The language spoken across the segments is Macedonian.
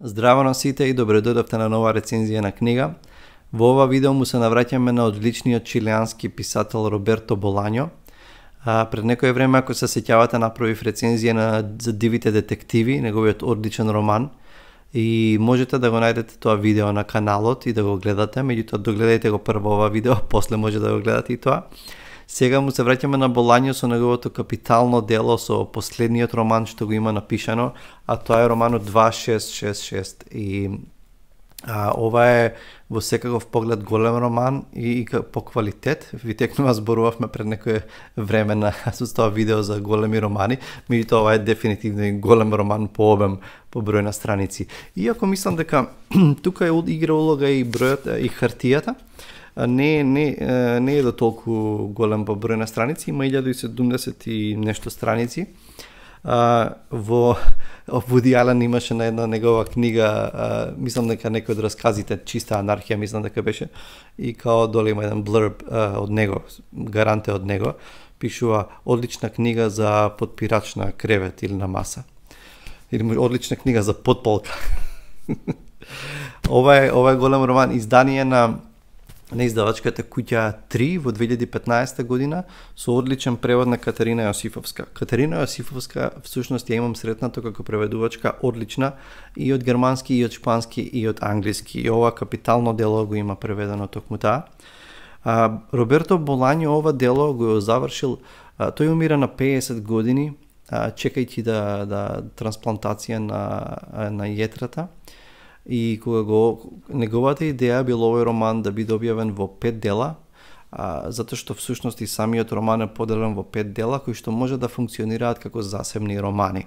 Здраво на сите и добре дојдовте на нова рецензија на книга. Во ова видео му се навраќаме на одличниот чилиански писател Роберто Болањо. Пред некое време, ако се сеќавате, направив рецензија за Дивите детективи, неговиот одличен роман. И можете да го најдете тоа видео на каналот и да го гледате, меѓутоа догледајте го прво ова видео, после може да го гледате и тоа. Сега му се враќаме на Болањо со неговото капитално дело, со последниот роман што го има напишано, а тоа е романот 2666. И ова е во секаков поглед голем роман и по квалитет. Ви текнува зборувавме пред некое време со тоа видео за големи романи, меѓутоа ова е дефинитивно голем роман по обем, по број на страници. Иако мислам дека тука игра улога и бројот и хартијата, не е до толку голем по број на страници, има 1070 и нешто страници. Во Вуди Ален имаше на една негова книга, мислам дека некој од расказите Чиста анархија, мислам дека беше, и као доле има еден блурб од него, гаранте од него, пишува одлична книга за подпирач на кревет или на маса. Или одлична книга за подполка. Ова е голем роман, издание на издавачката Куќа 3 во 2015 година со одличен превод на Катерина Јосифовска. Катерина Јосифовска всушност ја имам сретнато како преведувачка одлична и од германски, и од шпански, и од англиски. И ова капитално дело го има преведено токму таа. Роберто Болањо ова дело го завршил, тој умира на 50 години, чекајќи да трансплантација на јетрата. И кога неговата идеја бил овој роман да биде објавен во 5 дела, затоа што всушност и самиот роман е поделен во 5 дела кои што може да функционираат како засебни романи.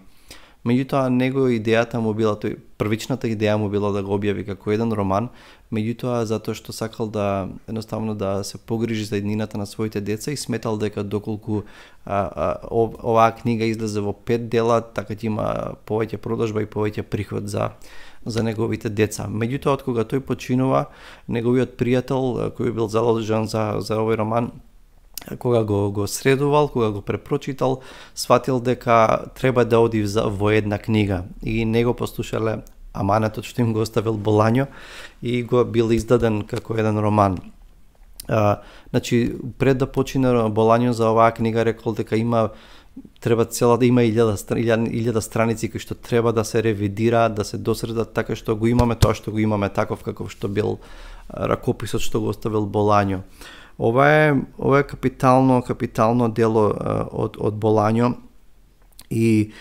Меѓутоа него идејата му била, првичната идеја му била да го објави како еден роман, меѓутоа затоа што сакал да едноставно да се погрижи за еднината на своите деца и сметал дека доколку оваа книга излезе во 5 дела, така ќе има повеќе продажба и повеќе приход за неговите деца. Меѓутоа, од кога тој починува, неговиот пријател кој бил заложен за овој роман, кога го средувал, кога го препрочитал, сватил дека треба да оди во една книга и не го послушале аманетот што им го оставил Болањо и го бил издаден како еден роман. Значи, пред да почине Болањо за оваа книга рекол дека треба цела да има 1000 страници кои што треба да се ревидираат, да се досредат така што го имаме тоа што го имаме таков каков што бил ракописот што го оставил Болањо. Ова е капитално дело од Болањо и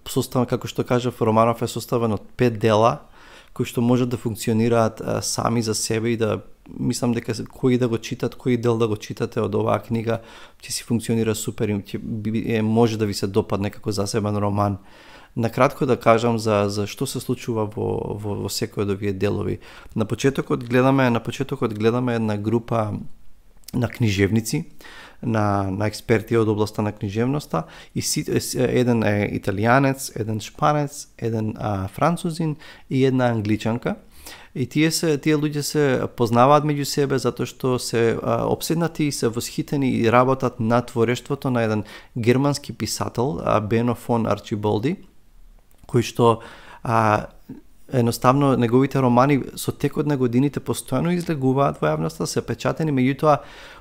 составен, како што кажав, романов е составен од 5 дела кои што можат да функционираат сами за себе и да мислам дека кој да го читат, кој дел да го читате од оваа книга ќе си функционира супер и може да ви се допадне како засебен роман. Накратко да кажам за што се случува во секој од овие делови. На почетокот гледаме една група на книжевници, на експерти од областа на книжевноста, и еден е италијанец, еден шпанец, еден французин и една англичанка. И тие луѓе се познаваат меѓу себе затоа што се обседнати и се восхитени и работат на творештвото на еден германски писател, Бено фон Арчиболди, кој што едноставно неговите романи со текот на годините постојано излегуваат во јавноста, се печатени, меѓутоа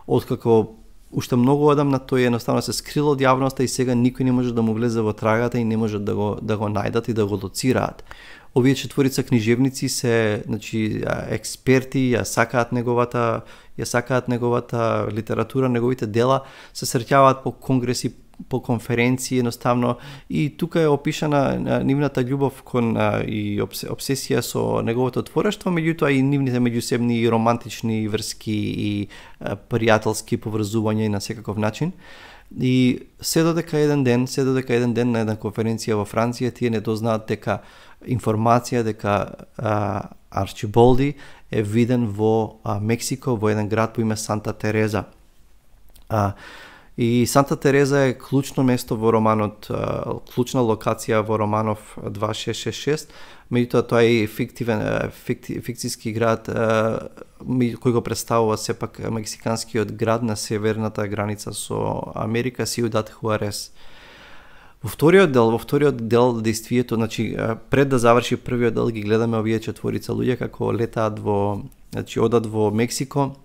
откако уште многу одамна тој едноставно се скрил од јавноста и сега никој не може да му влезе во трагата и не може да го најдат и да го лоцираат. Овие четворица книжевници се, значи, експерти, ја сакаат неговата литература, неговите дела, се среќаваат по конгреси, по конференции едноставно, и тука е опишана нивната љубов кон и обсесија со неговото творештво, меѓутоа и нивните меѓусебни и романтични врски и пријателски поврзувања и на секаков начин. И се додека еден ден на една конференција во Франција тие не дознаат дека информација дека Арчиболди е виден во Мексико, во еден град по име Санта Тереза. И Санта Тереза е клучно место во романот, клучна локација во романов 2666, меѓутоа тоа е фикцијски град кој го представува сепак мексиканскиот град на северната граница со Америка, Сиудад Хуарес. Во вториот дел действието, значи пред да заврши првиот дел ги гледаме овие четворица луѓе како летаат одат во Мексико,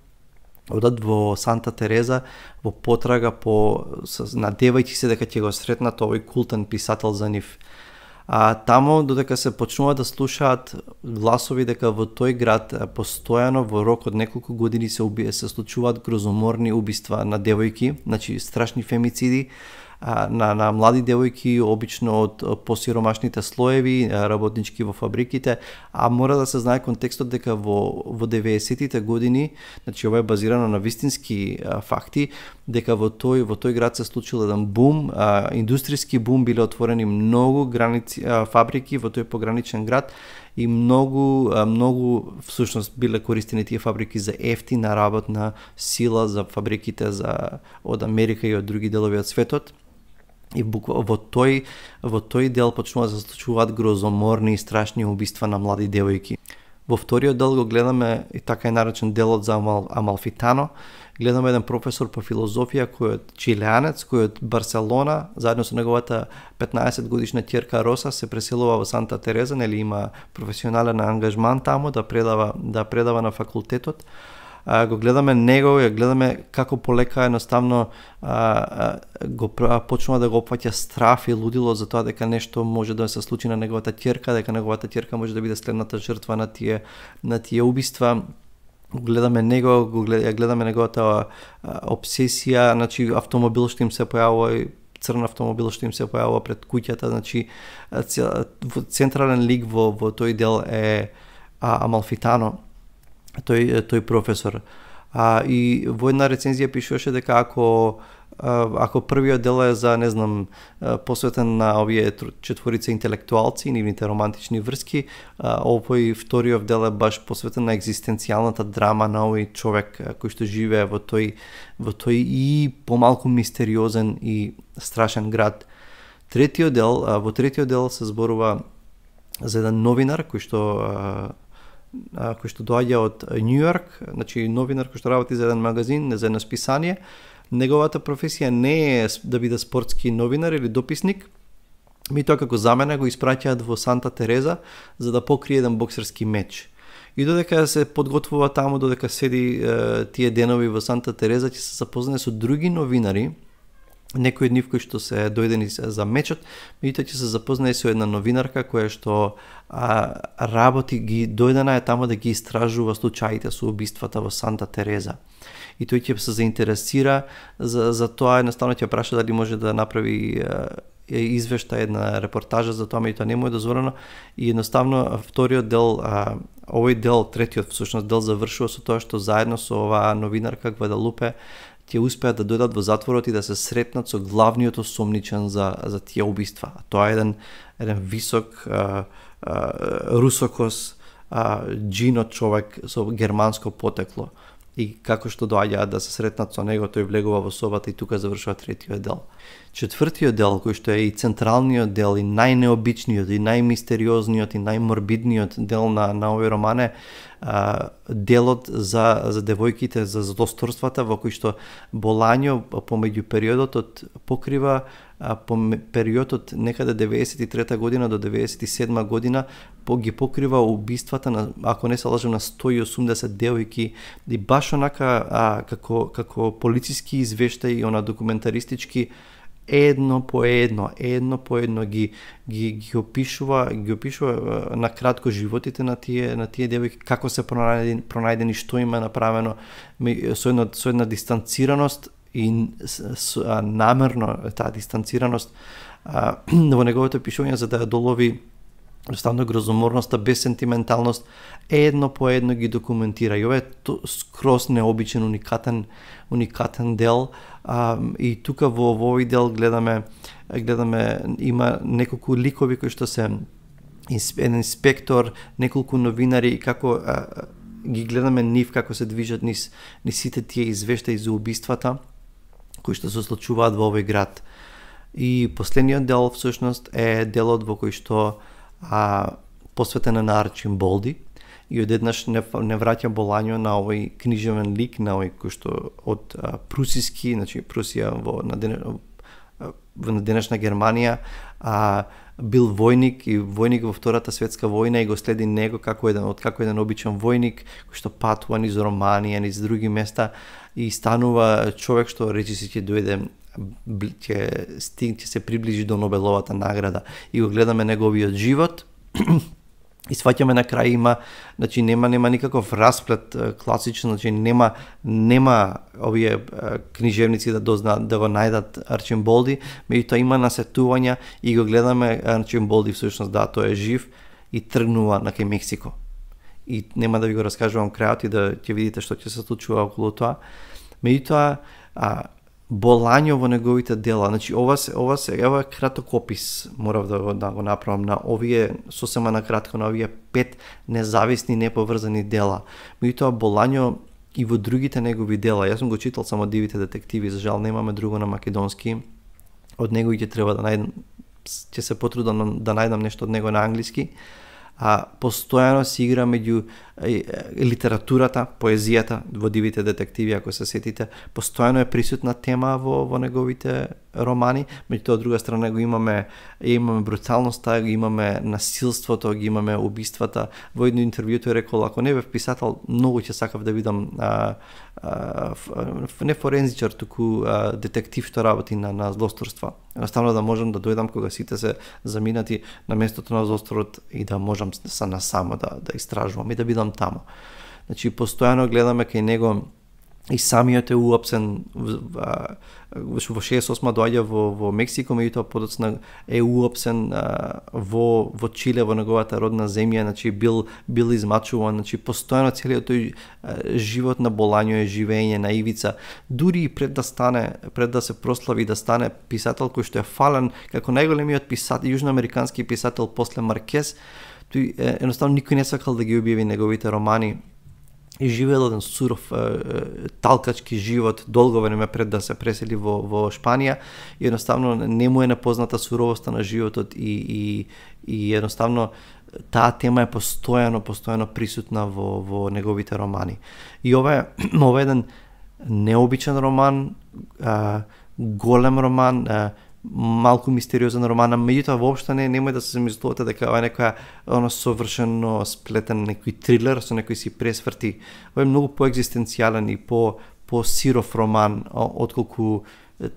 одат во Санта Тереза во потрага надевајќи се дека ќе го сретнат овој култен писател за нив. Тамо додека се почнуваат да слушаат гласови дека во тој град постојано во рок од неколку години се случуваат грозоморни убиства на девојки, значи страшни фемициди, на млади девојки, обично од посиромашните слоеви, работнички во фабриките, а мора да се знае контекстот дека во 90-тите години, значи ова е базирано на вистински факти, дека во тој град се случил еден бум, индустријски бум, биле отворени многу фабрики во тој пограничен град и многу всушност биле користени тие фабрики за ефтина работна сила за фабриките од Америка и од други делови од светот. И во тој дел почнува да се случуваат грозоморни и страшни убиства на млади девојки. Во вториот дел го гледаме и така е наречен делот за Амалфитано. Гледаме еден професор по филозофија кој е чилеанец, кој е од Барселона, заедно со неговата 15 годишна ќерка Роса се преселува во Санта Тереза, нели има професионален ангажман таму да предава на факултетот. Го гледаме него, гледаме како полека едноставно почнува да го опфаќа страф и лудило за тоа дека нешто може да се случи на неговата ќерка, дека неговата ќерка може да биде следната жртва на тие убиства. Гледаме него, гледаме неговата обсесија, значи автомобил што им се појавува, црн автомобил што им се појавува пред куќата, значи централен лик во тој дел е Амалфитано, тој професор. И во една рецензија пишуваше дека ако првиот дел е за, не знам, посветен на овие четворица интелектуалци и нивните романтични врски, овој вториот дел е баш посветен на екзистенцијалната драма на овој човек кој што живее во тој и помалку мистериозен и страшен град. Во третиот дел се зборува за еден новинар кој што доаѓа од Њујорк, значи новинар кој што работи за еден магазин, за едно списание. Неговата професија не е да биде спортски новинар или дописник, меѓутоа како замена го испраќаат во Санта Тереза за да покрие еден боксерски меч. И додека се подготвува таму, додека седи тие денови во Санта Тереза, ќе се запознае со други новинари, некои од нив кои што се дојдени за мечот, меѓутоа ќе се запознае со една новинарка која што работи, дојдена е таму да ги истражува случаите со убиствата во Санта Тереза. И тој ќе се заинтересира за тоа, едноставно ќе праша дали може да направи извешта, една репортажа за тоа, меѓутоа не му е дозволено. И едноставно вториот дел, овој дел, третиот всушност дел завршува со тоа што заедно со оваа новинарка Гвадалупе ќе успеат да дојдат во затворот и да се сретнат со главниот осомничен за тие убиства. Тоа е еден висок русокос джинот човек со германско потекло. И како што доаѓаат да се сретнат со него, тој влегува во собата и тука завршува третиот дел. Четвртиот дел, кој што е и централниот дел, и најнеобичниот, и најмистериозниот, и најморбидниот дел на овој роман е делот за девојките, за злосторствата, во кој што Болањо помеѓу периодот покрива периодот некаде 93 година до 97 година ги покрива убиствата на, ако не се лажам, на 180 девојки, и баш онака како полициски извештаи, документаристички, едно по едно ги опишува на кратко животите на тие девојки, како се пронајдени, што има направено, со една дистанцираност и намерно таа дистанцираност во неговото пишување за да ја долови jednostavno grozomorноста, без сентименталност, едно по едно ги документира. И ова е скроз необичен, уникатен дел. И тука во овој дел гледаме има неколку ликови кои што се еден инспектор, неколку новинари и како ги гледаме нив како се движат низ сите тие извештаи за убиствата кои што се случуваат во овој град. И последниот дел всушност е делот во кој што посветен на Арчимболди и одеднаш не враќа Болањо на овој книжевен лик, на овој кој што од прусиски, значи Прусија на денешна Германија, бил војник и војник во Втората светска војна и го следи него како еден обичен војник кој што патува низ Романија, низ други места и станува човек што речиси ќе дојде, ќе се приближи до Нобеловата награда и го гледаме неговиот живот. И сваќаме на крај има, значи нема никаков расплет класичен, значи нема овие книжевници да дознаат да го најдат Арчимболди, меѓутоа има насетувања и го гледаме Арчимболди всушност да тој е жив и тргнува на кај Мексико. И нема да ви го раскажувам крајот и да ќе видите што ќе се случува околу тоа. Меѓутоа Болањо во неговите дела, значи ова е краток опис, морав да го направам на овие сосема на кратко на овие 5 независни неповрзани дела. Меѓутоа Болањо и во другите негови дела, јас сум го читал само Дивите детективи, за жал немаме друго на македонски. Од него ќе треба да најдам, ќе се потрудам да најдам нешто од него на англиски. Постојано се игра меѓу литературата, поезијата во Дивите детективи, ако се сетите, постојано е присутна тема во неговите романи, меѓутоа од друга страна го имаме бруталноста, го имаме насилството, ги имаме убиствата. Во едно интервју тој рекол, ако не бев писател, многу ќе сакав да видам не форензичар, туку детектив што работи на злосторства. Едноставно да можам да дојдам кога сите се заминати на местото на злосторот и да можам насамо да истражувам и да бидам таму. Значи постојано гледаме кај него и самиот е уапсен во 68 доаѓа во Мексико, меѓутоа подоцна е уапсен во Чиле, во неговата родна земја, значи бил измачуван, значи постојано целиот тој живот на Болањо е живење на ивица, дури и пред да се прослави да стане писател кој што е фален како најголемиот писател, јужноамерикански писател после Маркез. Тој едноставно никој не сакал да ги објави неговите романи и живеел еден суров талкачки живот долго време пред да се пресели во Шпанија и едноставно не му е непозната суровоста на животот и едноставно таа тема е постојано присутна во неговите романи. И ова е еден необичен роман, голем роман, малку мистериозен роман, меѓутоа воопшто немој да се замислувате дека ова е некоја совршено сплетен некој трилер со некои си пресврти. Ова е многу поекзистенцијален и по сиров роман отколку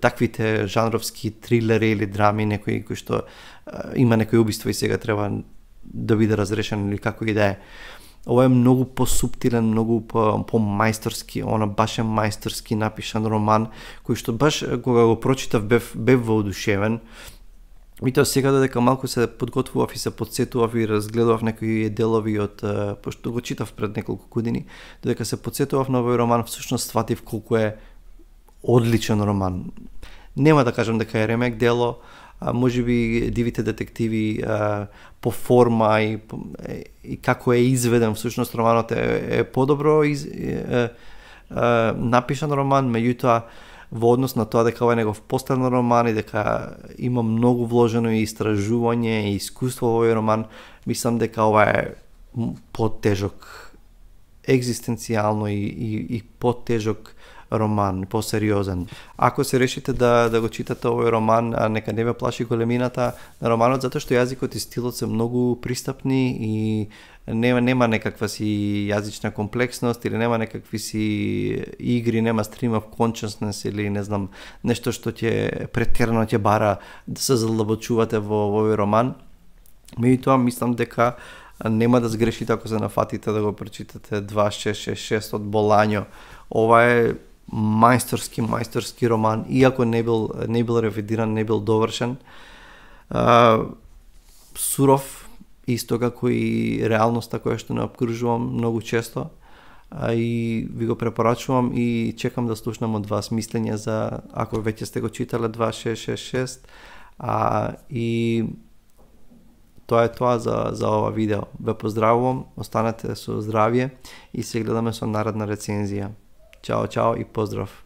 таквите жанровски трилери или драми, некои кои што има некој убиство и сега треба да биде разрешен или како и да е. Ова е многу посуптилен, многу по-мајсторски, баш е мајсторски напишан роман, кој што баш кога го прочитав бев воодушевен. И тоа сега додека малку се подготвував и се подсетував и разгледував некои делови од, пошто го читав пред неколку години, додека се подсетував на овој роман, всушност сватив колку е одличен роман. Нема да кажам дека е ремек дело, може би Дивите детективи по форма и како е изведен, всушност романот е подобро напишан роман, меѓутоа во однос на тоа дека ова е негов последен роман и дека има многу вложено и истражување и искуство во овој роман, мислам дека ова е потежок екзистенцијално и потежок роман, посериозен. Ако се решите да го читате овој роман, нека не ве плаши големината на романот, затоа што јазикот и стилот се многу пристапни и нема некаква си јазична комплексност или нема некакви си игри, нема stream of consciousness или не знам, нешто што ќе претерано ќе бара да се задлабочувате во овој роман. Меѓутоа мислам дека нема да сгрешите ако се нафатите да го прочитате 2666 од Болањо. Ова е мајсторски роман, иако не бил ревидиран, не бил довршен. Суров, исто како и реалноста која што не обкружувам многу често. И ви го препорачувам и чекам да слушнам од вас мислење за ако веќе сте го читале 2666. И тоа е тоа за ова видео. Ве поздравувам, останете со здравје и се гледаме со наредна рецензија. Чао и поздрав!